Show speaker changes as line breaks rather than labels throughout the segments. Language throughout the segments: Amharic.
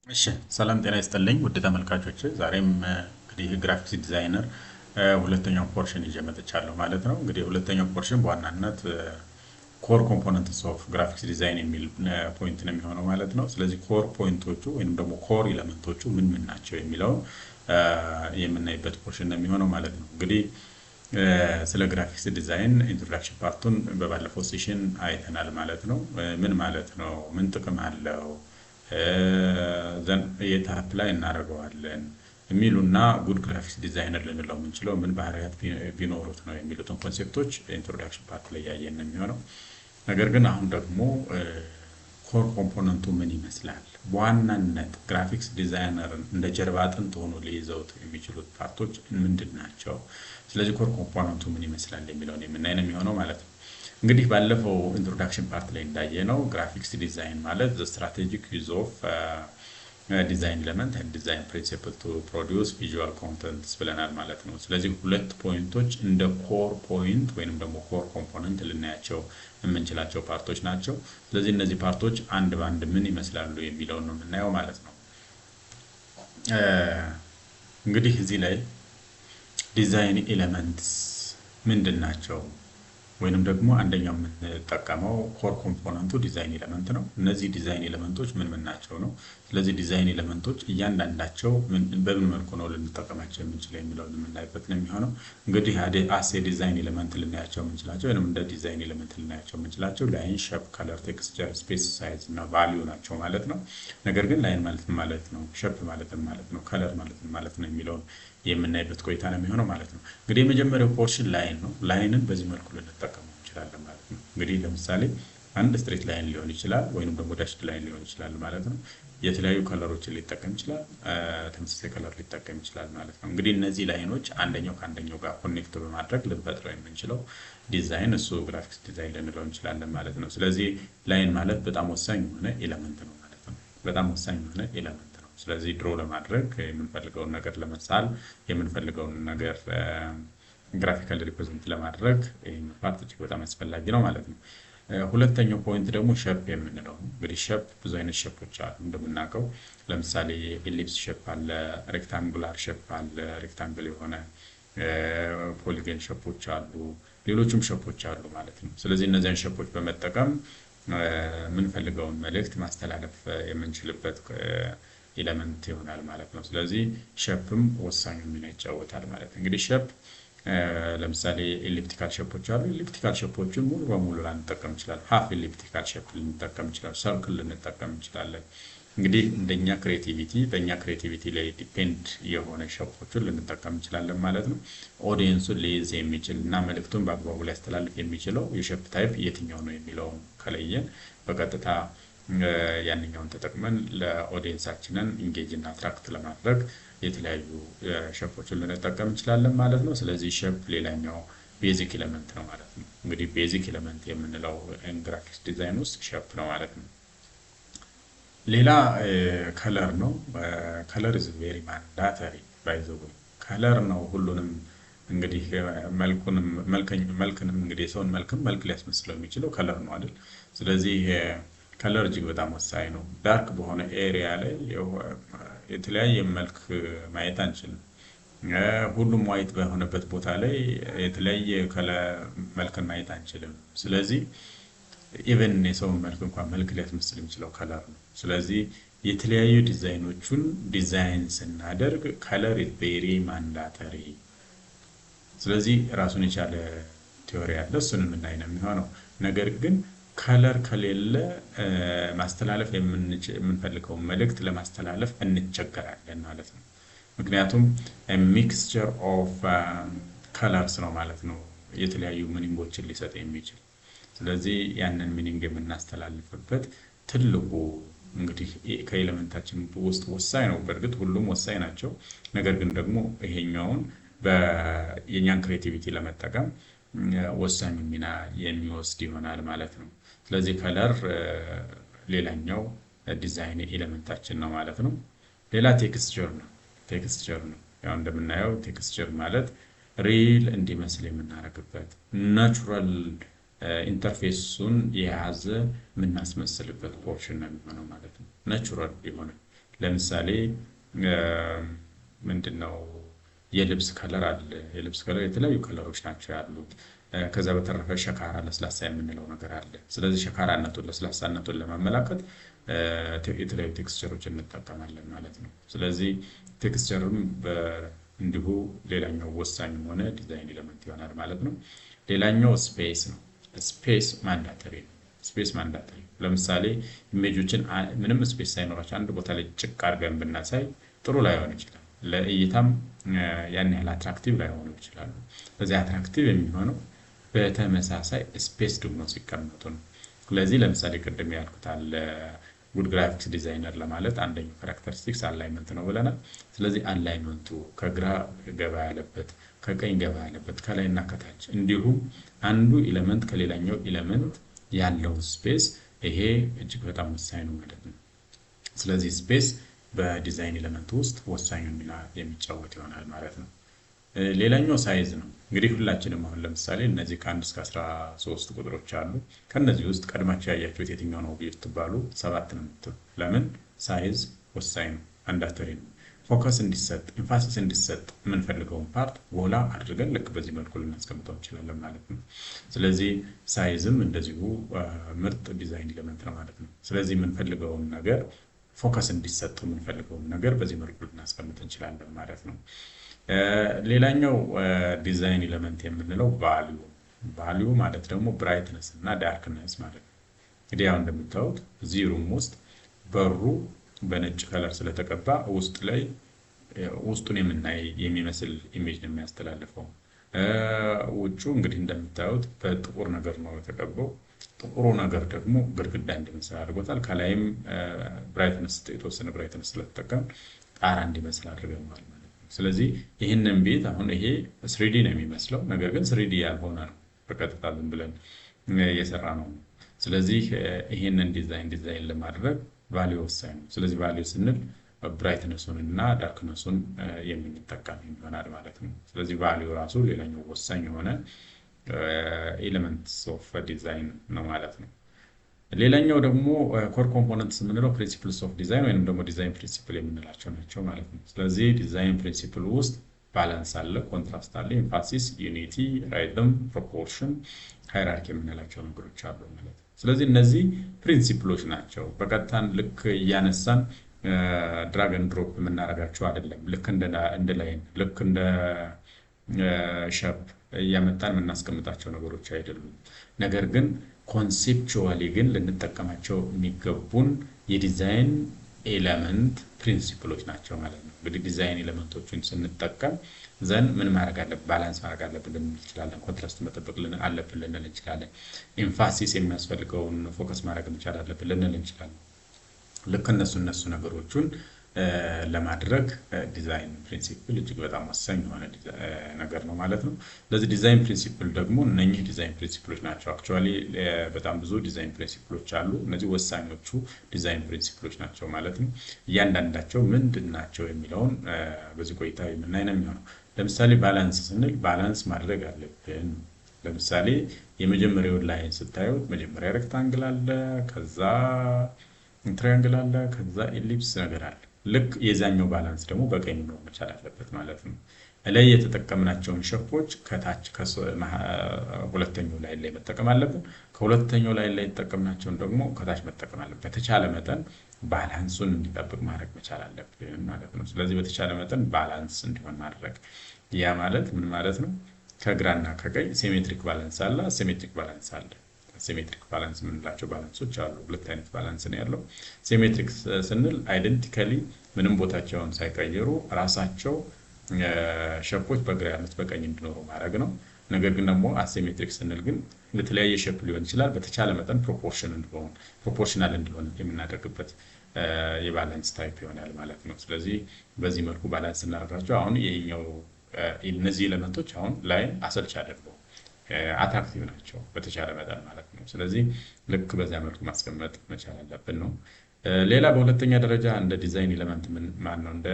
እሺ፣ ሰላም ጤና ይስጥልኝ ውድ ተመልካቾች፣ ዛሬም እንግዲህ graphics designer ሁለተኛው portion ይዤ መጥቻለሁ ማለት ነው። እንግዲህ ሁለተኛው portion በዋናነት core components of graphics design የሚል point ነው የሚሆነው ማለት ነው። ስለዚህ core point ኦቹ ወይም ደግሞ core element ኦቹ ምን ምን ናቸው የሚለውን የምናይበት portion ነው የሚሆነው ማለት ነው። እንግዲህ ስለ graphics design introduction part ኡን በባለፈው session አይተናል ማለት ነው። ምን ማለት ነው? ምን ጥቅም አለው? የት apply እናደርገዋለን የሚሉና good graphics designer ልንለው የምንችለው ምን ባህሪያት ቢኖሩት ነው የሚሉትን concept ኦች introduction part ላይ ያየን ነው የሚሆነው። ነገር ግን አሁን ደግሞ core component ኡ ምን ይመስላል፣ በዋናነት graphics designer ን እንደ ጀርባ አጥንት ሆኖ ሊይዘውት የሚችሉት part ኦች ምንድን ናቸው? ስለዚህ core component ኡ ምን ይመስላል የሚለውን የምናይ ነው የሚሆነው ማለት ነው። እንግዲህ ባለፈው introduction part ላይ እንዳየነው graphics design ማለት the strategic use of design element and design principle to produce visual contents ብለናል ማለት ነው። ስለዚህ ሁለት point ኦች እንደ core point ወይንም ደግሞ core component ልናያቸው የምንችላቸው part ኦች ናቸው። ስለዚህ እነዚህ part ኦች አንድ በአንድ ምን ይመስላሉ የሚለውን ነው የምናየው ማለት ነው። እንግዲህ እዚህ ላይ design elements ምንድን ናቸው? ወይንም ደግሞ አንደኛው የምንጠቀመው core component ኡ design element ነው። እነዚህ design element ኦች ምን ምን ናቸው ነው። ስለዚህ design element ኦች እያንዳንዳቸው በምን መልኩ ነው ልንጠቀማቸው የምንችለው የሚለውን የምናይበት ነው የሚሆነው። እንግዲህ as a design element ልናያቸው የምንችላቸው ወይም እንደ design element ልናያቸው የምንችላቸው line፣ shape፣ color፣ texture፣ space፣ size እና value ናቸው ማለት ነው። ነገር ግን line ማለት ምን ማለት ነው፣ shape ማለት ምን ማለት ነው፣ color ማለት ምን ማለት ነው የሚለውን የምናይበት ቆይታ ነው የሚሆነው ማለት ነው። እንግዲህ የመጀመሪያው portion line ነው። Line ን በዚህ መልኩ ልንጠቀመው እንችላለን ማለት ነው። እንግዲህ ለምሳሌ አንድ straight line ሊሆን ይችላል ወይንም ደግሞ dashed line ሊሆን ይችላል ማለት ነው። የተለያዩ color ኦችን ሊጠቀም ይችላል። ተመሳሳይ color ሊጠቀም ይችላል ማለት ነው። እንግዲህ እነዚህ line ኦች አንደኛው ከአንደኛው ጋር connect በማድረግ ልንፈጥረው የምንችለው ዲዛይን እሱ graphics design ልንለው እንችላለን ማለት ነው። ስለዚህ line ማለት በጣም ወሳኝ የሆነ element ነው ማለት ነው። በጣም ወሳኝ የሆነ element ነው። ስለዚህ draw ለማድረግ፣ የምንፈልገውን ነገር ለመሳል፣ የምንፈልገውን ነገር graphical represent ለማድረግ ይህን part እጅግ በጣም አስፈላጊ ነው ማለት ነው። ሁለተኛው point ደግሞ shape የምንለው ነው። እንግዲህ shape ብዙ አይነት shape ኦች አሉ እንደምናውቀው። ለምሳሌ ellipse shape አለ፣ rectangular shape አለ፣ rectangle የሆነ polygon shape ኦች አሉ፣ ሌሎችም shape ኦች አሉ ማለት ነው። ስለዚህ እነዚያን shape ኦች በመጠቀም የምንፈልገውን መልእክት ማስተላለፍ የምንችልበት element ይሆናል ማለት ነው። ስለዚህ shape ም ወሳኙ ሚና ይጫወታል ማለት ነው። እንግዲህ shape ለምሳሌ elliptical shape ኦች አሉ። Elliptical shape ኦችን ሙሉ በሙሉ ላንጠቀም እንችላለን። Half elliptical shape ልንጠቀም እንችላለን። Circle ልንጠቀም እንችላለን። እንግዲህ እንደኛ creativity፣ በእኛ creativity ላይ depend የሆነ shape ኦችን ልንጠቀም እንችላለን ማለት ነው። Audience ኡን ሊይዝ የሚችል እና መልእክቱን በአግባቡ ሊያስተላልፍ የሚችለው የ shape type የትኛው ነው የሚለውን ከለየን በቀጥታ ያንኛውን ተጠቅመን ለ audience ኣችንን engage እና attract ለማድረግ የተለያዩ shape ኦችን ልንጠቀም እንችላለን ማለት ነው። ስለዚህ shape ሌላኛው basic element ነው ማለት ነው። እንግዲህ basic element የምንለው graphics design ውስጥ shape ነው ማለት ነው። ሌላ color ነው። Color is very mandatory, by the way። Color ነው ሁሉንም እንግዲህ መልኩንም መልክንም እንግዲህ የሰውን መልክም መልክ ሊያስመስለው የሚችለው color ነው አይደል? ስለዚህ color እጅግ በጣም ወሳኝ ነው። Dark በሆነ area ላይ የተለያየ መልክ ማየት አንችልም። ሁሉም white በሆነበት ቦታ ላይ የተለያየ መልክን ማየት አንችልም። ስለዚህ even የሰውን መልክ እንኳን መልክ ሊያስመስል የሚችለው color ነው። ስለዚህ የተለያዩ design ኦቹን design ስናደርግ color is very mandatory። ስለዚህ ራሱን የቻለ theory አለ፣ እሱን የምናይ ነው የሚሆነው። ነገር ግን color ከሌለ ማስተላለፍ የምንፈልገውን መልእክት ለማስተላለፍ እንቸገራለን ማለት ነው። ምክንያቱም mixture of colors ነው ማለት ነው የተለያዩ meaning ኦችን ሊሰጥ የሚችል። ስለዚህ ያንን meaning የምናስተላልፍበት ትልቁ እንግዲህ ከ element ኣችን ውስጥ ወሳኝ ነው። በእርግጥ ሁሉም ወሳኝ ናቸው። ነገር ግን ደግሞ ይሄኛውን የእኛን creativity ለመጠቀም ወሳኝ ሚና የሚወስድ ይሆናል ማለት ነው። ስለዚህ color ሌላኛው design element ኣችን ነው ማለት ነው። ሌላ texture ነው። Texture ነው። ያው እንደምናየው texture ማለት real እንዲመስል የምናደርግበት፣ natural interface ኡን የያዘ የምናስመስልበት portion ነው የሚሆነው ማለት ነው። Natural የሆነ ለምሳሌ ምንድን ነው፣ የልብስ color አለ። የልብስ color የተለያዩ color ኦች ናቸው ያሉት። ከዛ በተረፈ ሸካራ፣ ለስላሳ የምንለው ነገር አለ። ስለዚህ ሸካራነቱን፣ ለስላሳነቱን ለማመላከት የተለያዩ texture ኦች እንጠቀማለን ማለት ነው። ስለዚህ texture ም እንዲሁ ሌላኛው ወሳኝ የሆነ design element ይሆናል ማለት ነው። ሌላኛው space ነው። Space mandatory ነው። Space mandatory፣ ለምሳሌ image ኦችን ምንም space ሳይኖራቸው አንድ ቦታ ላይ ጭቅ አድርገን ብናሳይ ጥሩ ላይሆን ይችላል። ለእይታም ያን ያህል attractive ላይሆኑ ይችላሉ። ስለዚህ attractive የሚሆነው በተመሳሳይ space ደግሞ ሲቀመጡ ነው። ስለዚህ ለምሳሌ ቅድም ያልኩት አለ፣ good graphics designer ለማለት አንደኛው characteristics alignment ነው ብለናል። ስለዚህ alignment ኡ ከግራ ገባ ያለበት፣ ከቀኝ ገባ ያለበት፣ ከላይና ከታች እንዲሁም አንዱ element ከሌላኛው element ያለው space ይሄ እጅግ በጣም ወሳኝ ነው ማለት ነው። ስለዚህ space በ design element ውስጥ ወሳኙን ሚና የሚጫወት ይሆናል ማለት ነው። ሌላኛው size ነው። እንግዲህ ሁላችንም አሁን ለምሳሌ እነዚህ ከ1 እስከ 13 ቁጥሮች አሉ። ከእነዚህ ውስጥ ቀድማችሁ ያያችሁት የትኛው ነው ብትባሉ 7 ነው የምትሉ። ለምን? Size ወሳኝ ነው፣ mandatory ነው። Focus እንዲሰጥ፣ emphasis እንዲሰጥ የምንፈልገውን part ጎላ አድርገን ልክ በዚህ መልኩ ልናስቀምጠው እንችላለን ማለት ነው። ስለዚህ size ም እንደዚሁ ምርጥ design element ነው ማለት ነው። ስለዚህ የምንፈልገውን ነገር፣ focus እንዲሰጥ የምንፈልገውን ነገር በዚህ መልኩ ልናስቀምጥ እንችላለን ማለት ነው። ሌላኛው design element የምንለው value። Value ማለት ደግሞ brightness እና darkness ማለት ነው። እንግዲህ ያው እንደምታዩት እዚህ room ውስጥ በሩ በነጭ color ስለተቀባ ውስጥ ላይ ውስጡን የምናይ የሚመስል image ነው የሚያስተላልፈው። ውጩ እንግዲህ እንደምታዩት በጥቁር ነገር ነው የተቀባው። ጥቁሩ ነገር ደግሞ ግድግዳ እንዲመስል አድርጎታል። ከላይም brightness፣ የተወሰነ brightness ስለተጠቀም ጣራ እንዲመስል አድርገነዋል ማለት ነው። ስለዚህ ይህንን ቤት አሁን ይሄ 3D ነው የሚመስለው፣ ነገር ግን 3D ያልሆነ ነው። በቀጥታ ዝም ብለን የሰራነው። ስለዚህ ይህንን ዲዛይን ለማድረግ value ወሳኝ ነው። ስለዚህ value ስንል brightness ኡን እና darkness ኡን የምንጠቀም ይሆናል ማለት ነው። ስለዚህ value ራሱ ሌላኛው ወሳኝ የሆነ elements of design ነው ማለት ነው። ሌላኛው ደግሞ core components የምንለው principles of design ወይም ደግሞ design principle የምንላቸው ናቸው ማለት ነው። ስለዚህ design principle ውስጥ balance አለ፣ contrast አለ፣ emphasis፣ unity፣ rhythm፣ proportion፣ hierarchy የምንላቸው ነገሮች አሉ ማለት ነው። ስለዚህ እነዚህ principle ኦች ናቸው። በቀጥታ ልክ እያነሳን drag and drop የምናደርጋቸው አይደለም። ልክ እንደ line፣ ልክ እንደ shape እያመጣን የምናስቀምጣቸው ነገሮች አይደሉም። ነገር ግን conceptually ግን ልንጠቀማቸው የሚገቡን የ design element principle ኦች ናቸው ማለት ነው። እንግዲህ design element ኦችን ስንጠቀም then ምን ማድረግ አለብን? Balance ማድረግ አለብን ልንል እንችላለን። Contrast መጠበቅ አለብን ልንል እንችላለን። Emphasis የሚያስፈልገውን focus ማድረግ መቻል አለብን ልንል እንችላለን። ልክ እነሱ ነገሮቹን ለማድረግ design principle እጅግ በጣም ወሳኝ የሆነ ነገር ነው ማለት ነው። ስለዚህ design principle ደግሞ እነኚህ design principle ኦች ናቸው። Actually በጣም ብዙ design principle ኦች አሉ። እነዚህ ወሳኞቹ design principle ኦች ናቸው ማለት ነው። እያንዳንዳቸው ምንድን ናቸው የሚለውን በዚህ ቆይታ የምናይ ነው የሚሆነው። ለምሳሌ balance ስንል balance ማድረግ አለብን። ለምሳሌ የመጀመሪያውን line ስታዩት መጀመሪያ rectangle አለ፣ ከዛ triangle አለ፣ ከዛ ellipse ነገር አለ። ልክ የዛኛው balance ደግሞ በቀኝ መኖር መቻል አለበት ማለት ነው። ላይ የተጠቀምናቸውን shape ኦች ከታች ሁለተኛው line ላይ መጠቀም አለብን። ከሁለተኛው line ላይ የተጠቀምናቸውን ደግሞ ከታች መጠቀም አለብን። በተቻለ መጠን balance ኡን እንዲጠብቅ ማድረግ መቻል አለብን ማለት ነው። ስለዚህ በተቻለ መጠን balance እንዲሆን ማድረግ፣ ያ ማለት ምን ማለት ነው? ከግራና ከቀኝ symmetric balance አለ፣ asymmetric balance አለ። Asymmetric balance የምንላቸው balance ኦች አሉ። ሁለት አይነት balance ነው ያለው። Symmetric ስንል identically ምንም ቦታቸውን ሳይቀይሩ ራሳቸው shape ኦች በግራ ያሉት በቀኝ እንዲኖሩ ማድረግ ነው። ነገር ግን ደግሞ asymmetric ስንል ግን የተለያየ shape ሊሆን ይችላል። በተቻለ መጠን proportion እንዲሆን፣ proportional እንዲሆን የምናደርግበት የ balance type ይሆናል ማለት ነው። ስለዚህ በዚህ መልኩ balance እናደርጋቸው። አሁን ይሄኛው እነዚህ element ኦች አሁን ላይን አሰልች አይደሉም፣ attractive ናቸው በተቻለ መጠን ማለት ነው። ስለዚህ ልክ በዚያ መልኩ ማስቀመጥ መቻል አለብን ነው። ሌላ በሁለተኛ ደረጃ እንደ design element፣ ማን ነው፣ እንደ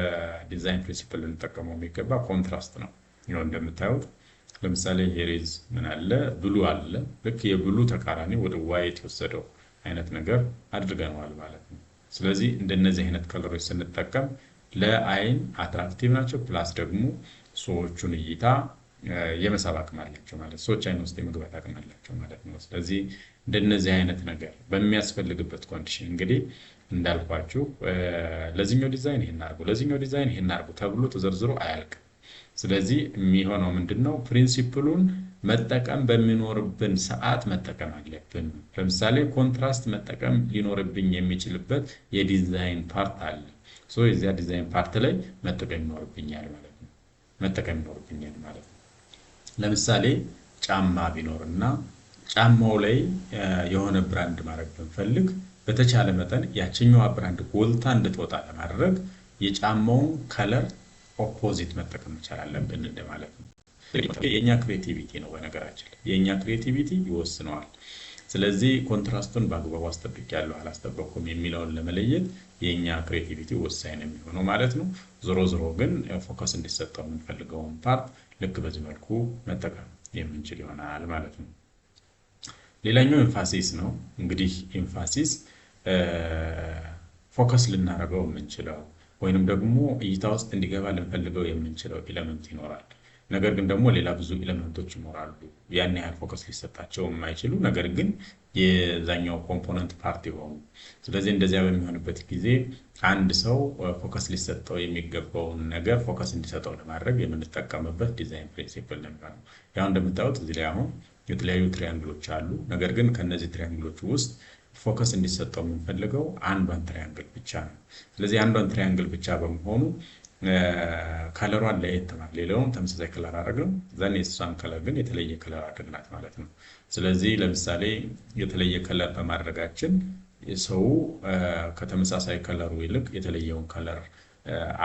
design principle ልንጠቀመው የሚገባ contrast ነው። ይኸው እንደምታዩት ለምሳሌ here is ምን አለ፣ blue አለ። ልክ የ blue ተቃራኒ ወደ white የወሰደው አይነት ነገር አድርገነዋል ማለት ነው። ስለዚህ እንደነዚህ አይነት color ኦች ስንጠቀም ለአይን attractive ናቸው። Plus ደግሞ ሰዎቹን እይታ የመሳብ አቅም አላቸው ማለት፣ ሰዎች አይን ውስጥ የመግባት አቅም አላቸው ማለት ነው። ስለዚህ እንደነዚህ አይነት ነገር በሚያስፈልግበት condition እንግዲህ እንዳልኳችሁ ለዚህኛው ዲዛይን ይሄን አድርጉ፣ ለዚህኛው ዲዛይን ይሄን አድርጉ ተብሎ ተዘርዝሮ አያልቅም። ስለዚህ የሚሆነው ምንድን ነው? Principle ኡን መጠቀም በሚኖርብን ሰዓት መጠቀም አለብን። ለምሳሌ contrast መጠቀም ሊኖርብኝ የሚችልበት የ design part አለ። So የዚያ design part ላይ መጠቀም ይኖርብኛል ማለት ነው። መጠቀም ይኖርብኛል ማለት ነው። ለምሳሌ ጫማ ቢኖርና ጫማው ላይ የሆነ brand ማድረግ ብንፈልግ፣ በተቻለ መጠን ያችኛዋ brand ጎልታ እንድትወጣ ለማድረግ የጫማውን color opposite መጠቀም መቻል አለብን እንደማለት ነው። የእኛ creativity ነው፣ በነገራችን ላይ የእኛ creativity ይወስነዋል። ስለዚህ contrast ኡን በአግባቡ አስጠብቄያለሁ አላስጠበቅኩም የሚለውን ለመለየት የእኛ creativity ወሳኝ ነው የሚሆነው ማለት ነው። ዞሮ ዞሮ ግን focus እንዲሰጠው የምንፈልገውን part ልክ በዚህ መልኩ መጠቀም የምንችል ይሆናል ማለት ነው። ሌላኛው emphasis ነው። እንግዲህ emphasis focus ልናደርገው የምንችለው ወይንም ደግሞ እይታ ውስጥ እንዲገባ ልንፈልገው የምንችለው element ይኖራል። ነገር ግን ደግሞ ሌላ ብዙ element ኦች ይኖራሉ፣ ያን ያህል focus ሊሰጣቸው የማይችሉ ነገር ግን የዛኛው component part የሆኑ። ስለዚህ እንደዚያ በሚሆንበት ጊዜ አንድ ሰው focus ሊሰጠው የሚገባውን ነገር focus እንዲሰጠው ለማድረግ የምንጠቀምበት design principle ነው የሚሆነው። ያው እንደምታዩት እዚህ ላይ አሁን የተለያዩ triangle ኦች አሉ። ነገር ግን ከነዚህ triangle ኦች ውስጥ focus እንዲሰጠው የምንፈልገው አንዷን triangle ብቻ ነው። ስለዚህ አንዷን triangle ብቻ በመሆኑ color ሯን ለየት ማለት፣ ሌላውን ተመሳሳይ color አደረግነው፣ then የእሷን color ግን የተለየ color አድርግናት ማለት ነው። ስለዚህ ለምሳሌ የተለየ color በማድረጋችን ሰው ከተመሳሳይ color ኡ ይልቅ የተለየውን color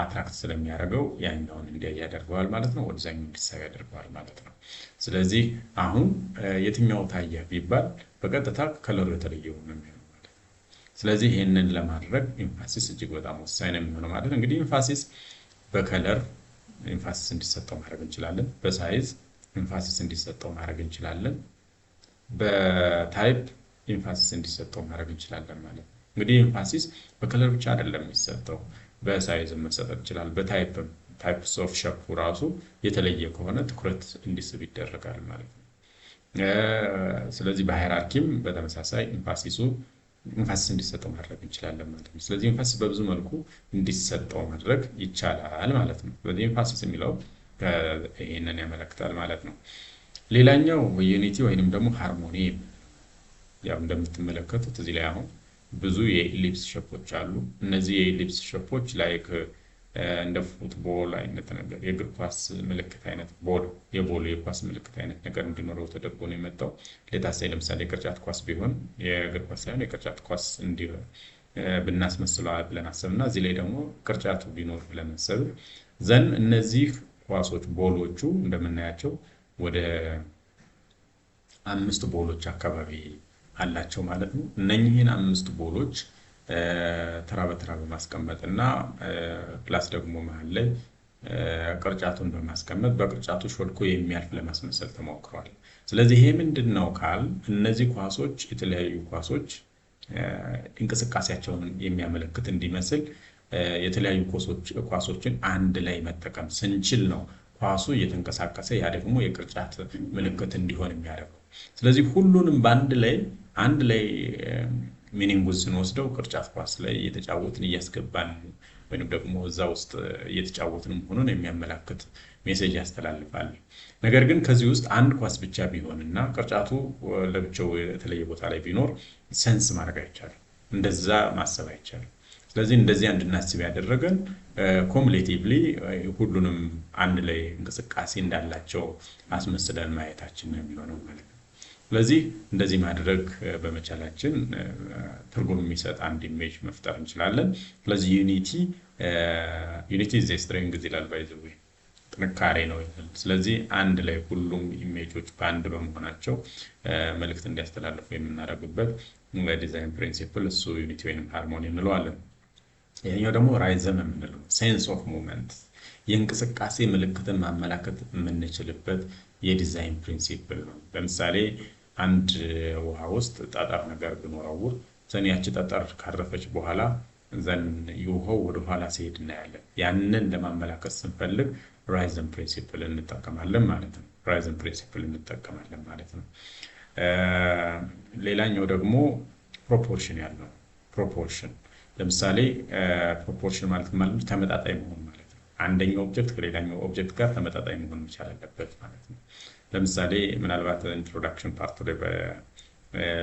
attract ስለሚያደርገው ያኛውን እንዲያይ ያደርገዋል ማለት ነው። ወደዛኛው እንዲሳብ ያደርገዋል ማለት ነው። ስለዚህ አሁን የትኛው ታየ ቢባል በቀጥታ color ኡ የተለየው ነው የሚሆነው ማለት ነው። ስለዚህ ይህንን ለማድረግ emphasis እጅግ በጣም ወሳኝ ነው የሚሆነው ማለት ነው። እንግዲህ emphasis በ color emphasis እንዲሰጠው ማድረግ እንችላለን። በ size emphasis እንዲሰጠው ማድረግ እንችላለን። በ type emphasis እንዲሰጠው ማድረግ እንችላለን ማለት ነው። እንግዲህ emphasis በ color ብቻ አይደለም የሚሰጠው፣ በ size መሰጠት ይችላል። በ type ም፣ types of shape ኡ ራሱ የተለየ ከሆነ ትኩረት እንዲስብ ይደረጋል ማለት ነው። ስለዚህ በ hierarchy ም በተመሳሳይ emphasis እንዲሰጠው ማድረግ እንችላለን ማለት ነው። ስለዚህ emphasis በብዙ መልኩ እንዲሰጠው ማድረግ ይቻላል ማለት ነው። ስለዚህ emphasis የሚለው ይህንን ያመለክታል ማለት ነው። ሌላኛው unity ወይንም ደግሞ harmony፣ ያው እንደምትመለከቱት እዚህ ላይ አሁን ብዙ የ ellipse shape ኦች አሉ። እነዚህ የ ellipse shape ኦች like እንደ football አይነት ነገር፣ የእግር ኳስ ምልክት አይነት፣ ball የ ball የኳስ ምልክት አይነት ነገር እንዲኖረው ተደርጎ ነው የመጣው። Let us say ለምሳሌ የቅርጫት ኳስ ቢሆን፣ የእግር ኳስ ሳይሆን የቅርጫት ኳስ እንዲ ብናስመስለው ብለን አሰብና እዚህ ላይ ደግሞ ቅርጫቱ ቢኖር ብለን አሰብን። Then እነዚህ ኳሶች፣ ball ኦቹ እንደምናያቸው ወደ አምስት ball ኦች አካባቢ አላቸው ማለት ነው። እነኚህን አምስት ball ኦች ተራ በተራ በማስቀመጥ እና plus ደግሞ መሀል ላይ ቅርጫቱን በማስቀመጥ በቅርጫቱ ሾልኮ የሚያልፍ ለማስመሰል ተሞክሯል። ስለዚህ ይሄ ምንድን ነው ካል እነዚህ ኳሶች፣ የተለያዩ ኳሶች እንቅስቃሴያቸውን የሚያመለክት እንዲመስል የተለያዩ ኳሶችን አንድ ላይ መጠቀም ስንችል ነው ኳሱ እየተንቀሳቀሰ ያ ደግሞ የቅርጫት ምልክት እንዲሆን የሚያደርገው። ስለዚህ ሁሉንም በአንድ ላይ አንድ ላይ meaning ኡን ስንወስደው ቅርጫት ኳስ ላይ እየተጫወትን እያስገባን ወይም ደግሞ እዛ ውስጥ እየተጫወትን መሆኑን የሚያመላክት message ያስተላልፋል። ነገር ግን ከዚህ ውስጥ አንድ ኳስ ብቻ ቢሆን እና ቅርጫቱ ለብቻው የተለየ ቦታ ላይ ቢኖር sense ማድረግ አይቻልም። እንደዛ ማሰብ አይቻልም። ስለዚህ እንደዚያ እንድናስብ ያደረገን cumulatively ሁሉንም አንድ ላይ እንቅስቃሴ እንዳላቸው አስመስለን ማየታችን ነው የሚሆነው ማለት ነው። ስለዚህ እንደዚህ ማድረግ በመቻላችን ትርጉም የሚሰጥ አንድ image መፍጠር እንችላለን። ስለዚህ unity is strength ይላል፣ by the way ጥንካሬ ነው ይላል። ስለዚህ አንድ ላይ ሁሉም image ኦች በአንድ በመሆናቸው መልእክት እንዲያስተላልፉ የምናደርግበት design principle እሱ unity ወይም harmony እንለዋለን። ይሄኛው ደግሞ rhythm የምንለው sense of movement፣ የእንቅስቃሴ ምልክትን ማመላከት የምንችልበት የ design principle ነው። ለምሳሌ አንድ ውሃ ውስጥ ጠጠር ነገር ብንወረውር then ያቺ ጠጠር ካረፈች በኋላ Then የውሃው ወደኋላ ሲሄድ እናያለን። ያንን ለማመላከት ስንፈልግ rhythm principle እንጠቀማለን ማለት ነው። Rhythm principle እንጠቀማለን ማለት ነው። ሌላኛው ደግሞ proportion ያልነው proportion፣ ለምሳሌ proportion ማለት ተመጣጣኝ መሆን ማለት ነው። አንደኛው object ከሌላኛው object ጋር ተመጣጣኝ መሆን መቻል አለበት ማለት ነው። ለምሳሌ ምናልባት introduction part ላይ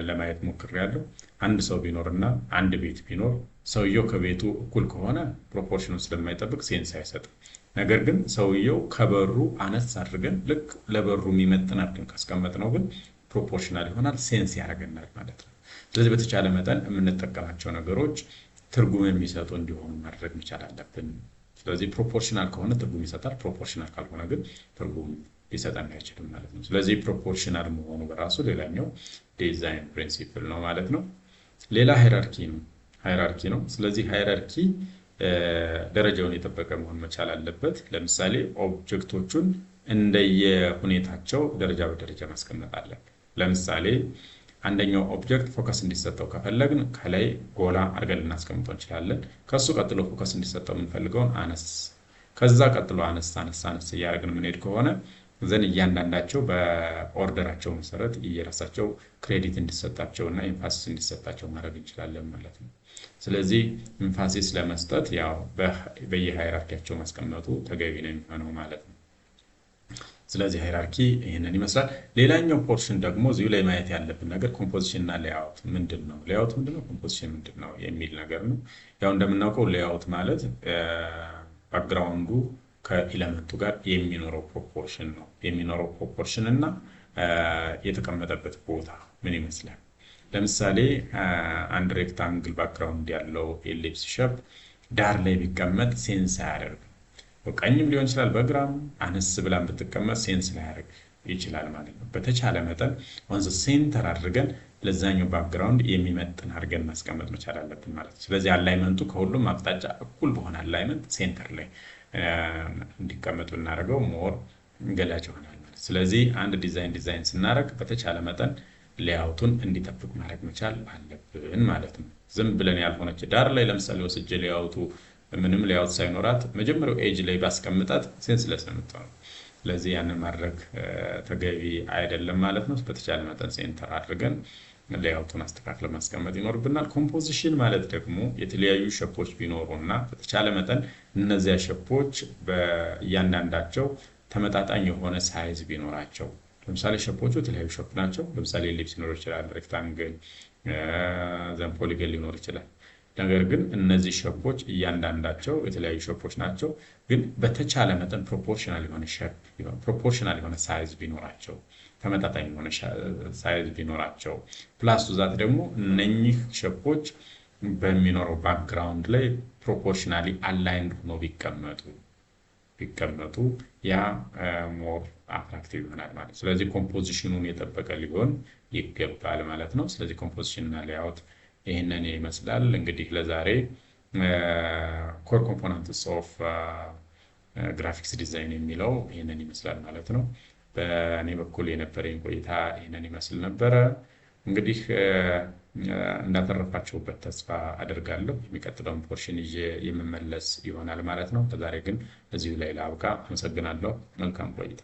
ለማየት ሞክሬያለሁ። አንድ ሰው ቢኖርና አንድ ቤት ቢኖር ሰውየው ከቤቱ እኩል ከሆነ proportion ኑን ስለማይጠብቅ sense አይሰጥም። ነገር ግን ሰውየው ከበሩ አነስ አድርገን ልክ ለበሩ የሚመጥን አድርገን ካስቀመጥነው ግን proportional ይሆናል፣ sense ያደርገናል ማለት ነው። ስለዚህ በተቻለ መጠን የምንጠቀማቸው ነገሮች ትርጉም የሚሰጡ እንዲሆኑ ማድረግ መቻል አለብን። ስለዚህ proportional ከሆነ ትርጉም ይሰጣል፣ proportional ካልሆነ ግን ትርጉም ሊሰጠን አይችልም ማለት ነው። ስለዚህ proportional መሆኑ በራሱ ሌላኛው design principle ነው ማለት ነው። ሌላ hierarchy ነው፣ hierarchy ነው። ስለዚህ hierarchy ደረጃውን የጠበቀ መሆን መቻል አለበት። ለምሳሌ object ኦቹን እንደየሁኔታቸው ደረጃ በደረጃ ማስቀመጥ አለብን። ለምሳሌ አንደኛው object focus እንዲሰጠው ከፈለግን ከላይ ጎላ አድርገን ልናስቀምጠው እንችላለን። ከሱ ቀጥሎ focus እንዲሰጠው የምንፈልገውን አነስ፣ ከዛ ቀጥሎ አነስ አነስ አነስ እያደረግን የምንሄድ ከሆነ then እያንዳንዳቸው በ order ኣቸው መሰረት እየራሳቸው credit እንዲሰጣቸው እና emphasis እንዲሰጣቸው ማድረግ እንችላለን ማለት ነው። ስለዚህ emphasis ለመስጠት ያው በየ hierarchy ያቸው ማስቀመጡ ተገቢ ነው የሚሆነው ማለት ነው። ስለዚህ hierarchy ይህንን ይመስላል። ሌላኛው portion ደግሞ እዚሁ ላይ ማየት ያለብን ነገር composition እና layout ምንድን ነው? Layout ምንድን ነው? Composition ምንድን ነው የሚል ነገር ነው። ያው እንደምናውቀው layout ማለት background ኡ ከ element ኡ ጋር የሚኖረው proportion ነው። የሚኖረው proportion እና የተቀመጠበት ቦታ ምን ይመስላል? ለምሳሌ አንድ rectangle background ያለው ellipse shape ዳር ላይ ቢቀመጥ sense አያደርግም። በቀኝም ሊሆን ይችላል፣ በግራም አነስ ብላን ብትቀመጥ sense ላያደርግ ይችላል ማለት ነው። በተቻለ መጠን on the center አድርገን ለዛኛው background የሚመጥን አድርገን ማስቀመጥ መቻል አለብን ማለት ነው። ስለዚህ alignment ኡ ከሁሉም አቅጣጫ እኩል በሆነ alignment center ላይ እንዲቀመጥ ብናደርገው more ገላጭ ይሆናል ማለት። ስለዚህ አንድ design design ስናደርግ በተቻለ መጠን layout ኡን እንዲጠብቅ ማድረግ መቻል አለብን ማለት ነው። ዝም ብለን ያልሆነች ዳር ላይ ለምሳሌ ወስጄ layout ኡ ምንም layout ሳይኖራት መጀመሪያው edge ላይ ባስቀምጣት senseless ነው የምትሆነው። ስለዚህ ያንን ማድረግ ተገቢ አይደለም ማለት ነው። በተቻለ መጠን center አድርገን layout ኡን አስተካክለን ማስቀመጥ ይኖርብናል። Composition ማለት ደግሞ የተለያዩ shape ኦች ቢኖሩ እና በተቻለ መጠን እነዚያ shape ኦች በእያንዳንዳቸው ተመጣጣኝ የሆነ size ቢኖራቸው፣ ለምሳሌ shape ኦቹ የተለያዩ shape ናቸው። ለምሳሌ ellipse ሊኖር ይችላል፣ rectangle፣ then polygon ሊኖር ይችላል። ነገር ግን እነዚህ shape ኦች እያንዳንዳቸው የተለያዩ shape ኦች ናቸው። ግን በተቻለ መጠን proportional የሆነ shape፣ proportional የሆነ size ቢኖራቸው፣ ተመጣጣኝ የሆነ size ቢኖራቸው፣ plus that ደግሞ እነኚህ shape ኦች በሚኖረው background ላይ proportionally aligned ሆኖ ቢቀመጡ ያ more attractive ይሆናል ማለት። ስለዚህ composition ኑን የጠበቀ ሊሆን ይገባል ማለት ነው። ስለዚህ composition እና layout ይህንን ይመስላል። እንግዲህ ለዛሬ core components of graphics design የሚለው ይህንን ይመስላል ማለት ነው። በእኔ በኩል የነበረኝ ቆይታ ይህንን ይመስል ነበረ። እንግዲህ እንዳተረፋችሁበት ተስፋ አደርጋለሁ። የሚቀጥለውን portion ይዤ የምመለስ ይሆናል ማለት ነው። ለዛሬ ግን እዚሁ ላይ ላብቃ። አመሰግናለሁ። መልካም ቆይታ።